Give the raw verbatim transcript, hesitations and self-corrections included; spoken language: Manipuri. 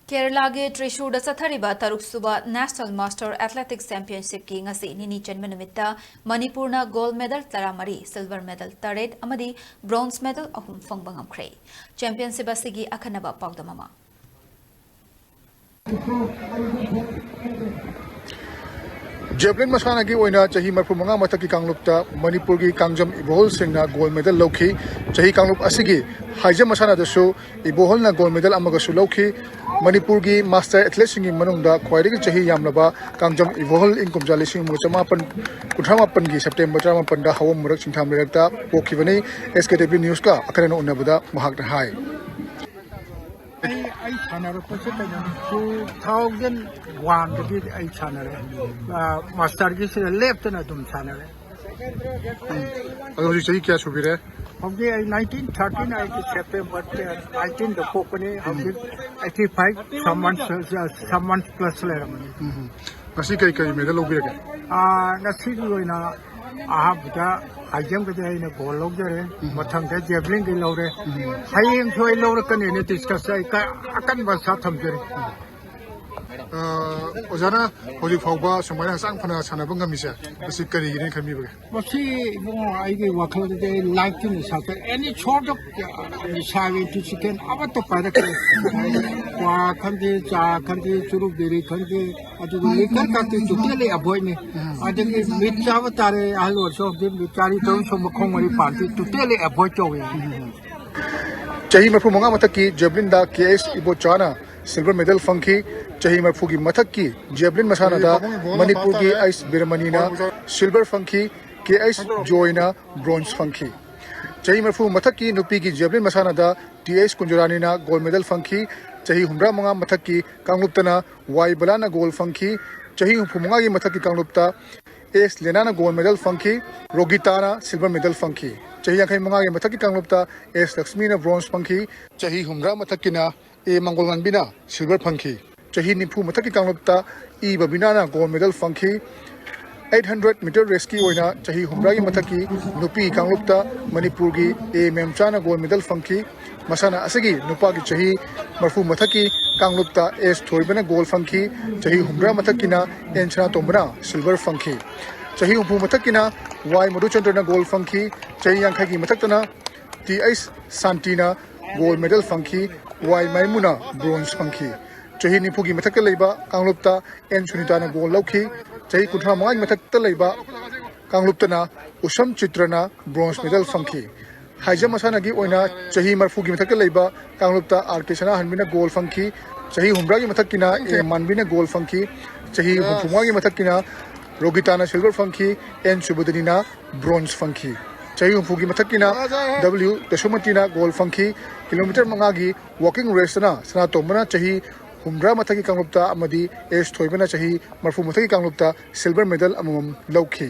ꯀꯦꯔꯂꯥꯒꯤ ꯇ꯭ꯔꯤꯁꯨꯔꯗ ꯆꯠꯊꯔꯤꯕ ꯇꯔꯨꯛꯁꯨꯕ National Master Athletics Championshipꯀꯤ ꯉꯁꯤ ꯅꯤꯅꯤ ꯆꯟꯕ ꯅꯨꯃꯤꯠꯇ ꯃꯅꯤꯄꯨꯔꯅ gold medal ꯇꯔꯥꯃꯔꯤ, silver medal ꯇꯔꯦꯠ ꯑꯃꯗꯤ bronze medal ꯑꯍꯨꯝ ꯐꯪꯕ ꯉꯝꯈ꯭ꯔꯦ꯫ Championship ꯑꯁꯤꯒꯤ ꯑꯈꯟꯅꯕ ꯄꯥꯎꯗꯝ ꯑꯃ꯫ Javelin ꯃꯁꯥꯟꯅꯒꯤ ꯑꯣꯏꯅ ꯆꯍꯤ ꯃꯔꯤꯐꯨ ꯃꯉꯥ ꯃꯊꯛꯀꯤ ꯀꯥꯡꯂꯨꯞꯇ ꯃꯅꯤꯄꯨꯔꯒꯤ ꯀꯥꯡꯖꯝ ꯏꯕꯣꯍꯜ ꯁꯤꯡꯅ gold medal ꯂꯧꯈꯤ꯫ ꯆꯍꯤ ꯀꯥꯡꯂꯨꯞ ꯑꯁꯤꯒꯤ high jump ꯃꯁꯥꯟꯅꯗꯁꯨ ꯏꯕꯣꯍꯜꯅ gold medal ꯑꯃꯒꯁꯨ ꯂꯧꯈꯤ꯫ ꯃꯅꯤꯄꯨꯔꯒꯤ master athleteꯁꯤꯡꯒꯤ ꯃꯅꯨꯡꯗ ꯈ꯭ꯋꯥꯏꯗꯒꯤ ꯆꯍꯤ ꯌꯥꯝꯂꯕ ꯀꯥꯡꯖꯝ ꯏꯕꯣꯍꯜ ꯏꯪ ꯀꯨꯝꯖꯥ ꯂꯤꯁꯤꯡ ꯑꯃꯒ ꯆꯃꯥꯄꯟ ꯀꯨꯟꯊ꯭ꯔꯥ ꯃꯥꯄꯟꯒꯤ September ꯇꯔꯥꯃꯥꯄꯟꯗ ꯍꯥꯋꯝ ꯃꯔꯛ ꯆꯤꯡꯊꯥꯝ ꯂꯩꯔꯛꯇ ꯄꯣꯛꯈꯤꯕꯅꯤ꯫ S K T V Newsꯀ ꯑꯈꯟꯅꯅ ꯎꯅꯕꯗ ꯃꯍꯥꯛꯅ ꯍꯥꯏ꯫ ꯑꯩ, ꯑꯩ ꯁꯥꯟꯅꯔꯛꯄꯁꯦ ꯀꯩꯅꯣꯅꯤ, two thousand oneꯗꯒꯤ ꯑꯩ ꯁꯥꯟꯅꯔꯛꯑꯦ꯫ ꯑ, masterꯒꯤꯁꯤꯗ ꯂꯦꯞꯇꯅ ꯑꯗꯨꯝ ꯁꯥꯟꯅꯔꯦ꯫ ꯑꯗꯣ ꯍꯧꯖꯤꯛ ꯆꯍꯤ ꯀꯌꯥ ꯁꯨꯕꯤꯔꯦ? ꯍꯧꯖꯤꯛ ꯑꯩ nineteen thirty-nineꯒꯤ September nineteenꯗ ꯄꯣꯛꯄꯅꯤ꯫ ꯍꯧꯖꯤꯛ eighty five, some months, some months plus ꯂꯩꯔꯝꯃꯅꯤ꯫ ꯎꯝ꯫ ꯉꯁꯤ ꯀꯔꯤ ꯀꯔꯤ medal ꯂꯧꯕꯤꯔꯒꯦ? ꯑ, ꯉꯁꯤꯒꯤ ꯑꯣꯏꯅ ꯑꯍꯥꯟꯕꯗ high jumpꯀꯗꯤ ꯑꯩꯅ gold ꯂꯧꯖꯔꯦ꯫ ꯎꯝ꯫ ꯃꯊꯪꯗ javelinꯒꯤ ꯂꯧꯔꯦ꯫ ꯎꯝ꯫ ꯍꯌꯦꯡꯁꯨ ꯑꯩ ꯂꯧꯔꯛꯀꯅꯤꯅ discus ꯑꯩ ꯀ-, ꯑꯀꯟꯕ ꯑꯁꯥ ꯊꯝꯖꯔꯤ꯫ ꯑ, ꯑꯣꯖꯥꯅ ꯍꯧꯖꯤꯛ ꯐꯥꯎꯕ ꯁꯨꯃꯥꯏꯅ ꯍꯛꯆꯥꯡ ꯐꯅ ꯁꯥꯟꯅꯕ ꯉꯝꯃꯤꯁꯦ, ꯃꯁꯤ ꯀꯔꯤꯒꯤꯅꯦ ꯈꯟꯕꯤꯕꯒꯦ? ꯃꯁꯤ ꯏꯕꯨꯡꯉꯣ, ꯑꯩꯒꯤ ꯋꯥꯈꯜꯗꯗꯤ ꯑꯩ lifeꯀꯤ ꯅꯤꯁꯥꯁꯦ, any sort of, ꯑ, ꯅꯤꯁꯥꯒꯤ intoxicant ꯑꯃꯠꯇ ꯄꯥꯏꯔꯛꯇꯦ꯫ ꯀ꯭ꯋꯥ ꯈꯪꯗꯦ, ꯆꯥ ꯈꯪꯗꯦ, ꯆꯨꯔꯨꯞ ꯕꯤꯔꯤ ꯈꯪꯗꯦ, ꯑꯗꯨꯒ liquor ꯀꯥꯇꯤ totally avoidꯅꯤ꯫ ꯑꯗꯒꯤ meat ꯆꯥꯕ ꯇꯥꯔꯦ, ꯑꯍꯜ ꯑꯣꯏꯔꯁꯨ ꯍꯧꯖꯤꯛ meat ꯆꯥꯔꯤ, ꯇꯧꯔꯤ, ꯁꯣꯝ ꯃꯈꯣꯡ ꯃꯔꯤ ꯄꯥꯟꯗꯤ totally avoid ꯇꯧꯋꯦ꯫ ꯆꯍꯤ ꯃꯔꯤꯐꯨ ꯃꯉꯥ ꯃꯊꯛꯀꯤ javelinꯗ K S ꯏꯕꯣꯆꯥꯅ silver medal ꯐꯪꯈꯤ꯫ ꯆꯍꯤ ꯃꯔꯤꯐꯨꯒꯤ ꯃꯊꯛꯀꯤ javelin ꯃꯁꯥꯟꯅꯗ ꯃꯅꯤꯄꯨꯔꯒꯤ ꯑꯩꯁ ꯕꯤꯔꯃꯅꯤꯅ silver ꯐꯪꯈꯤ꯫ K S ꯖꯣꯏꯅ bronze ꯐꯪꯈꯤ꯫ ꯆꯍꯤ ꯃꯔꯤꯐꯨ ꯃꯊꯛꯀꯤ ꯅꯨꯄꯤꯒꯤ javelin ꯃꯁꯥꯟꯅꯗ T S ꯀꯨꯟꯖꯔꯥꯅꯤꯅ gold medal ꯐꯪꯈꯤ꯫ ꯆꯍꯤ ꯍꯨꯝꯗ꯭ꯔꯥ ꯃꯉꯥ ꯃꯊꯛꯀꯤ ꯀꯥꯡꯂꯨꯞꯇꯅ ꯋꯥꯏ ꯕꯂꯥꯅ gold ꯐꯪꯈꯤ꯫ ꯆꯍꯤ ꯍꯨꯝꯐꯨ ꯃꯉꯥꯒꯤ ꯃꯊꯛꯀꯤ ꯀꯥꯡꯂꯨꯞꯇ ꯑꯦꯁ ꯂꯦꯅꯥꯅ gold medal ꯐꯪꯈꯤ꯫ ꯔꯣꯒꯤꯇꯥꯅ silver medal ꯐꯪꯈꯤ꯫ ꯆꯍꯤ ꯌꯥꯡꯈꯩ ꯃꯉꯥꯒꯤ ꯃꯊꯛꯀꯤ ꯀꯥꯡꯂꯨꯞꯇ ꯑꯦꯁ ꯂꯛꯁꯃꯤꯅ bronze ꯐꯪꯈꯤ꯫ ꯆꯍꯤ ꯍꯨꯝꯗ꯭ꯔꯥ ꯃꯊꯛꯀꯤꯅ ꯑꯦ ꯃꯪꯒꯣꯜꯉꯥꯟꯕꯤꯅ silver ꯐꯪꯈꯤ꯫ ꯆꯍꯤ ꯅꯤꯐꯨ ꯃꯊꯛꯀꯤ ꯀꯥꯡꯂꯨꯞꯇ ꯏ ꯕꯕꯤꯅꯥꯅ gold medal ꯐꯪꯈꯤ꯫ Eight hundred meter raceꯀꯤ ꯑꯣꯏꯅ ꯆꯍꯤ ꯍꯨꯝꯗ꯭ꯔꯥꯒꯤ ꯃꯊꯛꯀꯤ ꯅꯨꯄꯤ ꯀꯥꯡꯂꯨꯞꯇ ꯃꯅꯤꯄꯨꯔꯒꯤ ꯑꯦ ꯃꯦꯝꯆꯥꯅ gold medal ꯐꯪꯈꯤ꯫ ꯃꯁꯥꯟꯅ ꯑꯁꯤꯒꯤ ꯅꯨꯄꯥꯒꯤ ꯆꯍꯤ ꯃꯔꯤꯐꯨ ꯃꯊꯛꯀꯤ ꯀꯥꯡꯂꯨꯞꯇ ꯑꯦꯁ ꯊꯣꯏꯕꯅ ꯒꯣꯜ ꯐꯪꯈꯤ꯫ ꯆꯍꯤ ꯍꯨꯝꯗ꯭ꯔꯥ ꯃꯊꯛꯀꯤꯅ ꯑꯦꯟ ꯁꯅꯥꯇꯣꯝꯕꯅ ꯁꯤꯜꯚꯔ ꯐꯪꯈꯤ꯫ ꯆꯍꯤ ꯍꯨꯝꯐꯨ ꯃꯊꯛꯀꯤꯅ ꯋꯥꯏ ꯃꯙꯨꯆꯟꯗ꯭ꯔꯅ ꯒꯣꯜ ꯐꯪꯈꯤ꯫ ꯆꯍꯤ ꯌꯥꯡꯈꯩꯒꯤ ꯃꯊꯛꯇꯅ ꯇꯤ ꯑꯩꯆ ꯁꯥꯟꯇꯤꯅ ꯒꯣꯜ ꯃꯦꯗꯜ ꯐꯪꯈꯤ꯫ ꯋꯥꯏ ꯃꯥꯏꯃꯨꯅ ꯕ꯭ꯔꯣꯟꯖ ꯐꯪꯈꯤ꯫ ꯆꯍꯤ ꯅꯤꯐꯨꯒꯤ ꯃꯊꯛꯇ ꯂꯩꯕ ꯀꯥꯡꯂꯨꯞꯇ ꯑꯦꯟ ꯁꯨꯅꯤꯇꯥꯅ ꯒꯣꯜ ꯂꯧꯈꯤ꯫ ꯆꯍꯤ ꯀꯨꯟꯊ꯭ꯔꯥ ꯃꯉꯥꯒꯤ ꯃꯊꯛꯇ ꯂꯩꯕ ꯀꯥꯡꯂꯨꯞꯇꯅ ꯎꯁꯝ ꯆꯤꯇ꯭ꯔꯅ ꯕ꯭ꯔꯣꯟꯖ ꯃꯦꯗꯜ ꯐꯪꯈꯤ꯫ ꯍꯥꯏꯖ ꯃꯁꯥꯟꯅꯒꯤ ꯑꯣꯏꯅ ꯆꯍꯤ ꯃꯔꯐꯨꯒꯤ ꯃꯊꯛꯇ ꯂꯩꯕ ꯀꯥꯡꯂꯨꯞꯇ ꯑꯥꯔ ꯀꯦ ꯁꯅꯥꯍꯟꯕꯤꯅ ꯒꯣꯜ ꯐꯪꯈꯤ꯫ ꯆꯍꯤ ꯍꯨꯝꯗ꯭ꯔꯥꯒꯤ ꯃꯊꯛꯀꯤꯅ ꯑꯦ ꯃꯥꯟꯕꯤꯅ ꯒꯣꯜ ꯐꯪꯈꯤ꯫ ꯆꯍꯤ ꯍꯨꯝꯐꯨꯃꯉꯥꯒꯤ ꯃꯊꯛꯀꯤꯅ ꯔꯣꯒꯤꯇꯥꯅ ꯁꯤꯜꯚꯔ ꯐꯪꯈꯤ꯫ ꯑꯦꯟ ꯁꯨꯕꯗꯅꯤꯅ ꯕ꯭ꯔꯣꯟꯖ ꯐꯪꯈꯤ꯫ ꯆꯍꯤ ꯍꯨꯝꯐꯨꯒꯤ ꯃꯊꯛꯀꯤꯅ ꯗꯕ꯭ꯂꯤꯎ ꯗꯁꯨꯃꯇꯤꯅ ꯒꯣꯜ ꯐꯪꯈꯤ꯫ ꯀꯤꯂꯣꯃꯤꯇꯔ ꯃꯉꯥꯒꯤ ꯋꯥꯀꯤꯡ ꯔꯦꯁꯇꯅ ꯁꯅꯥꯇꯣꯝꯕꯅ ꯆꯍꯤ ꯍꯨꯝꯗ꯭ꯔꯥ ꯃꯊꯛꯀꯤ ꯀꯥꯡꯂꯨꯞꯇ ꯑꯃꯗꯤ ꯑꯦꯁ ꯊꯣꯏꯕꯅ ꯆꯍꯤ ꯃꯔꯐꯨ ꯃꯊꯛꯀꯤ ꯀꯥꯡꯂꯨꯞꯇ ꯁꯤꯜꯚꯔ ꯃꯦꯗꯜ ꯑꯃꯃꯝ ꯂꯧꯈꯤ꯫